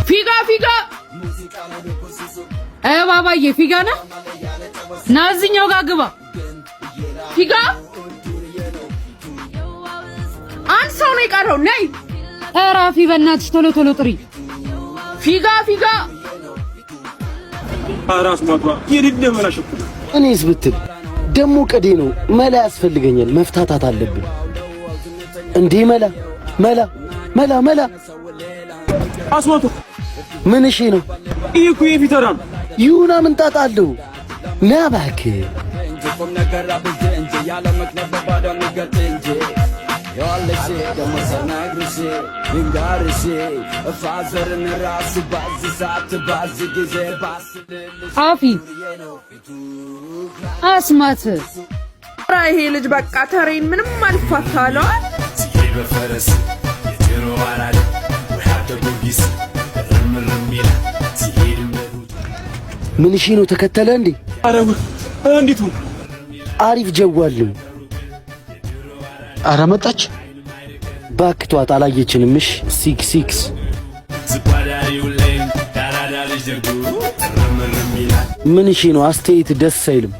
ፊጋ ፊጋ፣ እ ባባዬ፣ ፊጋ ነህ? ና እዚህኛው ጋር ግባ። ፊጋ፣ አንድ ሰው ነው የቀረው። ነይ። ኧረ አፊ፣ በእናትሽ ቶሎ ቶሎ ጥሪ። ፊጋ ፊጋ። ራስ ማቷ የሌለ መላሽ እኮ። እኔስ ብትል ደሞ ቀዴ ነው። መላ ያስፈልገኛል። መፍታታት አለብን እንዴ? መላ መላ መላ መላ። አስማቱ። ምን እሺ ነው? ይህ እኮ የፊተራ ነው። ይሁና፣ ምን ጣጣ አለው? ና እባክህ። ቁም ነገር አብልቴ እንጂ ያለ ምክንያት በባዶ ንገጥ እንጂ የዋለሽ ደሞ ሰናግርሽ ይንጋርሽ ፋዘርን ራሱ ባዚ ሰዓት ባዚ ጊዜ ባስልልሽ። አፊ፣ አስማት። ኧረ ይሄ ልጅ በቃ ተሬን ምንም አልፋታ አለዋል። በፈረስ የድሮ አራዳ ወይ ሀብተ ጊዮርጊስ እርምርም ይላል ሲሄድ። ምን እሺ ነው? ተከተለ እንዴ? ኧረ እንዴት ነው? አሪፍ ጀዋል ነው። አረ መጣች። ባክቷት አላየችንም። እሽ፣ 6 6። ዝጓዳሪው ላይም ያራዳ ልጅ ደጉ እርምርም ይላል። ምን እሺ ነው? አስተያየት ደስ አይልም።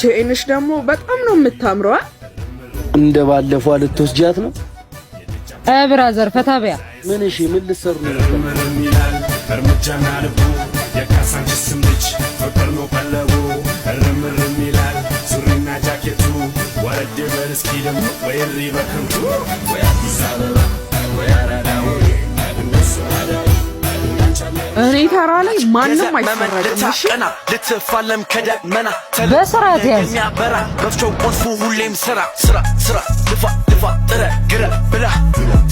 ቼንሽ ደግሞ በጣም ነው የምታምረዋ። እንደ ባለፈው ልትወስጃት ነው? እ brother፣ ፈታ በያ። ምን እሺ፣ ምን ልትሰሩ ነው ነበር? እርምርም ይላል እርምጃና ልቡ የካሳንችስም ልጅ ፍቅር ነው ቀለቡ። እርምርም ይላል ሱሪና ጃኬቱ ወረድ በል እስኪ ደግሞ ወይ እሪ በከንቱ ወይ አዲስ አበባ ወይ አራዳ ወይ እነሱ እኔ ተራ ላይ ማንም አይሰረቅም። እሺ። ልትፋለም ከደመና። በስርዓት ያዝ። የሚያበራ መፍቻው ቁልፉ ሁሌም ስራ ስራ ስራ፣ ልፋ ልፋ ጥረ ግረ ብላ፣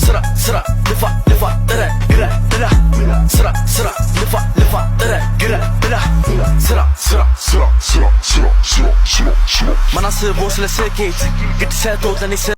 ስራ ስራ ልፋ ልፋ ጥረ ግረ ብላ፣ ስራ ስራ ልፋ ልፋ ጥረ ግረ ብላ፣ ስራ ስራ ስራ ስራ ስራ ስራ ስራ ስራ። ማናስቦ ስለ ስኬት ግድ ሰጥቶት ለኔ።